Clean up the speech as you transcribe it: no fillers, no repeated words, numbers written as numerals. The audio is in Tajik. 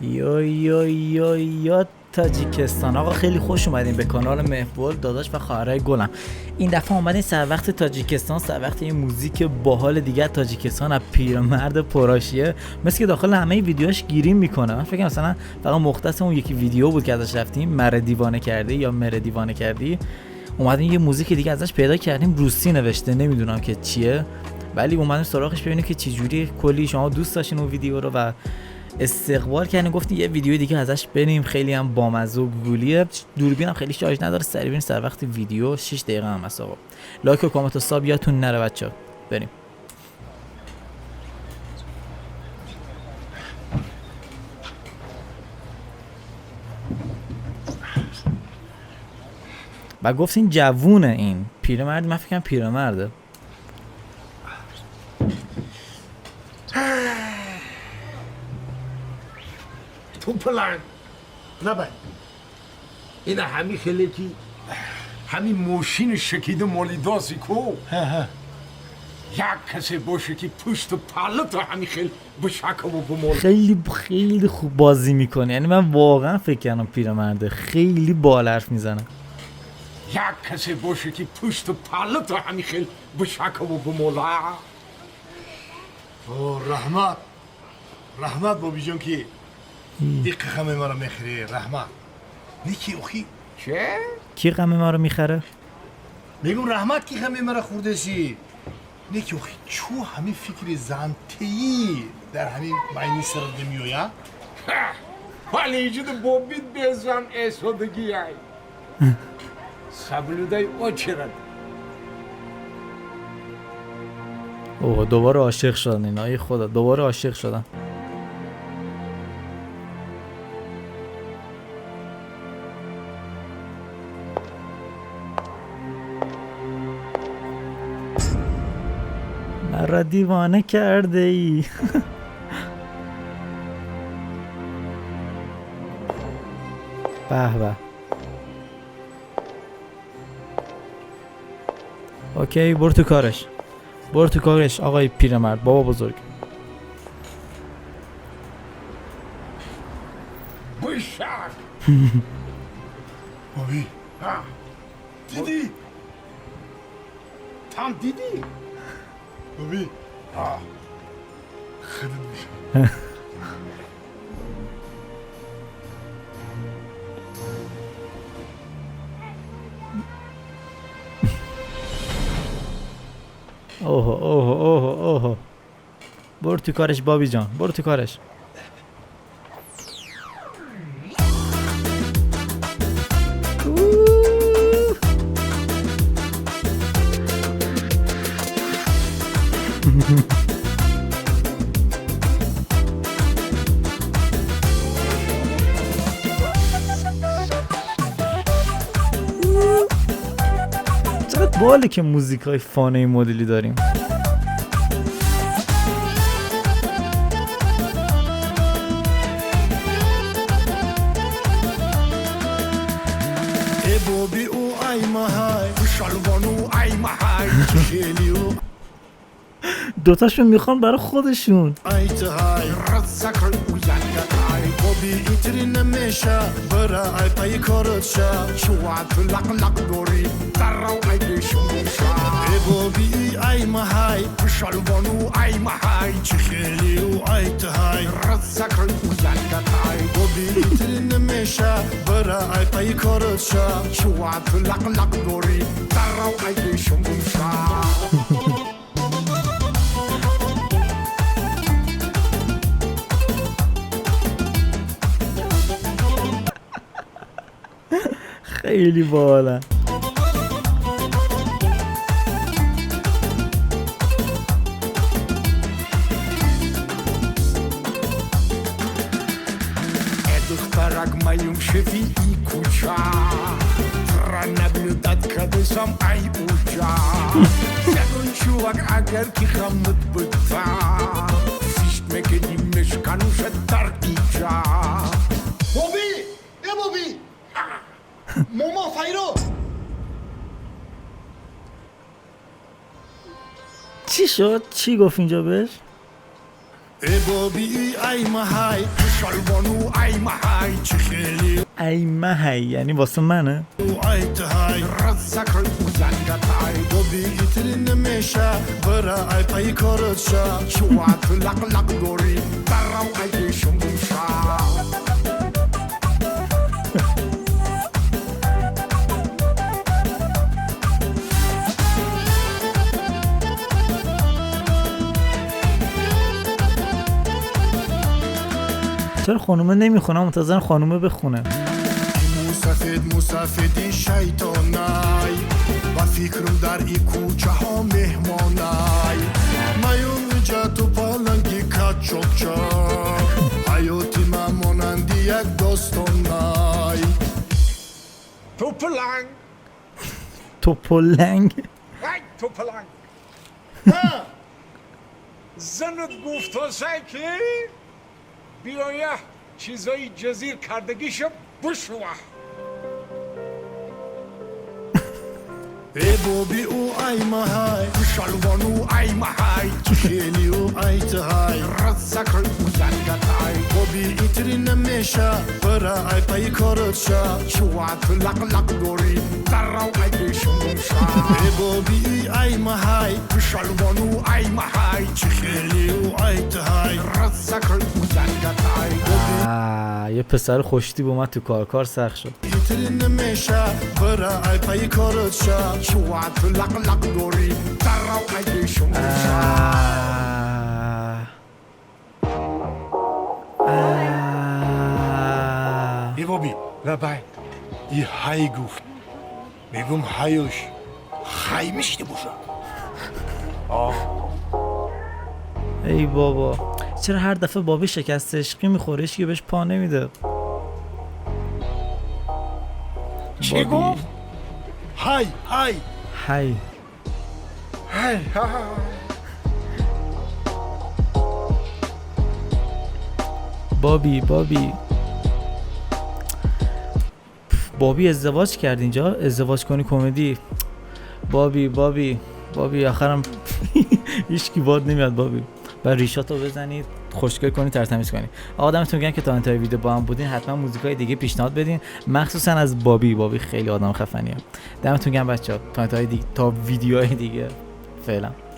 Yo yo yo yo تاجیکستان. آقا خیلی خوش اومدین به کانال مهبل، داداش و خواهرای گلم. این دفعه اومدین سر وقت تاجیکستان، سر وقت این موزیک باحال دیگه تاجیکستان از پیرمرد پرحاشیه. مثل که داخل همه ویدیوهاش گیریم میکنه. من فکر کنم مثلا فقط مختص اون یکی ویدیو بود که ازش رفتیم، مره دیوانه کردی یا مره دیوانه کردی. اومدیم یه موزیک دیگه ازش پیدا کردیم، روسی نوشته، نمیدونم که چیه، ولی اومدیم سراغش ببینیم که چه جوری. کلی شما دوست داشتین اون ویدیو رو و استقبال کردین، گفتین یه ویدیو دیگه ازش بریم، خیلی هم بامزه و گوگولیه. دوربینم خیلی شارژ نداره، سریع بریم سر وقت ویدیو. 6 دقیقه هم هست. آقا لایک و کامنت و sub یادتون نره بچه‌ها. بریم. و گفت این جوونه، این پیرمرد، من فکر کنم پیرمرده. تو پلنگ لبای. این همی خیلی کی همین موشین شکید مالیداسی کو یک کسی باشه که پشت پله تا همی خیلی بشکم و بمال. خیلی خیلی خوب بازی میکنه، یعنی من واقعا فکر کردم پیرمرده، خیلی بال حرف میزنه. یک کسی باشه که پشت پله تا همی خیلی بشکم و بمالا. او رحمت رحمت بابی جان که دیق غم ما رو میخری. رحمت نیکی اوخی. چه؟ کی غم ما رو میخره؟ میگم رحمت کی غم مرا خورده سی نیکی اوخی، چو همین فکر زنته‌ای در همین معنی سر نمیآید. ولی اینجا بابید بزن اسودگی ای سبلودای очередь. اوه دوباره عاشق شدن اینا، ای خدا دوباره عاشق شدن. مرا دیوانه کرده ای. به به. okay برو تو کارش، برو تو کارش آقای پیرمرد، بابا بزرگ. بشک. بابی دیدی؟ تام دیدی؟ بابی خودت میشه. اوه اوه اوه اوه برو تو کارش بابی جان، برو تو کارش. چقدر باله که موزیک های فانه این مدلی داریم. ای بابی او ای مهای شلوانو ای محای خیلی او دوتاشون میخوان برای خودشون. ای تهای رزکر او ینگای بابی ایتری نمیشه برا ای پای کارت شه. شوات لق لق دوری تراو ای بشموشا. ای بابی ای مهای شلوانو ای محای چه خیلی او ای تهای رزکر او ینگای بابی ایتری نمیشه برا ای پای کارت شه. شوات لق لق دوری تراو ای بشموشا. خیلی بالا. دخترک مایم شفی ای کوچا را نبلودت کدسم ای اوجا یکون چوک اگر کی خمت بتا فیشت میکنی مشکنوش در ایجا. بابی ای بابی ماما فایرو. چی شد؟ چی گفت اینجا بهش؟ Э боби, ай маҳай, шалбону ай маҳай, чӣ хеле. ای مهی یعنی واسه منه. Ай таҳай Раззакр узангатай. Боби, итри намеша, бара ай пай корот ша. Чуат лақ-лақ дорӣ, дарав ай пешум гумша. چرا خانومه نمیخونه؟ منتظرم خانومه بخونه. Мусафед, мусафеди шайтонай, ба фикрам дар и кӯчаҳо меҳмонай, маюнҷа ту паланги качокча, ҳаёти ман монанди як достонай. Тупаланг. توپلنگ. ай тупаланг, занат гуфтосай ки биёя чизои ҷазир кардагиша бушува. Э боби, ӯ ай маҳай, шалвону ай маҳай, чӣ хели ӯ ай таҳай, раззакр узангатай. Боби, итри намеша, бара ай пай корот ша. Чуат лақ-лақ дорӣ, дарав ай пешум гумша. Э боби, ай маҳай, шалвону ай маҳай, чӣ хели ӯ ай таҳай, раззакр узангатай. آه، یه پسر خوشتیپ اومد تو کار، کار سخت شد. Итри намеша, бара ай пай корот ша. Чуат лақ-лақ дорӣ, дарав ай пешум гумша. آه. آه. Э боби. Лабай. И ҳай гуфт, мегум ҳаюш хай мешида бошад. ای بابا، چرا هر دفعه بابی شکست عشقی میخوره؟ که بهش پا نمیده. چی بابی. گفت؟ ҳай, ҳай. هی. ҳай. بابی، بابی، بابی ازدواج کرد. اینجا ازدواج کنی کمدی. بابی، بابی، بابی، آخرم هیچ کی باد نمیاد. بابی، بعد ریشاتو بزنید، خوشگل کنی، ترتمیز کنی. آقا دمتون گرم که تا انتهای ویدیو با هم بودین. حتما موزیکای دیگه پیشنهاد بدین، مخصوصا از بابی. بابی خیلی آدم خفنیه. دمتون گرم بچه‌ها. تا انتهای دیگه، تا ویدیوهای دیگه، فعلا.